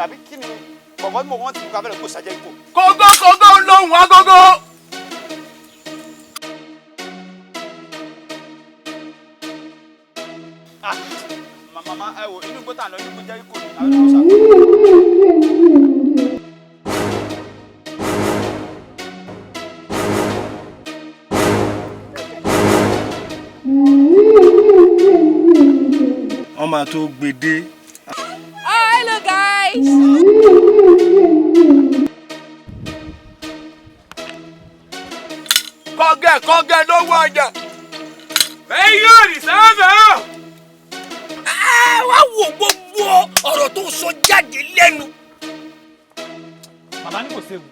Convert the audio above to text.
Àbí kí ni kọ̀ọ̀kan tí mo wọ́n ti kú abẹ́rẹ́ kó ṣàjẹ́ ikú. Kógó kógó ń lóhùn agogo. Ah, màmá, ẹ wò, inú igbó tà ń lọ, inú igbó Jẹ́ríkò ni àwọn ìlú ṣàkóso. Wọ́n máa tó gbede. Oh, hello guys. Kọ́gẹ́ kọ́gẹ́ ló wọ ọjà. Ẹ̀yin yóò rí sáfẹ́ o. Ẹ wá wo gbogbo ọ̀rọ̀ tó sọ jáde lẹ́nu. Màmá ní kò séwu.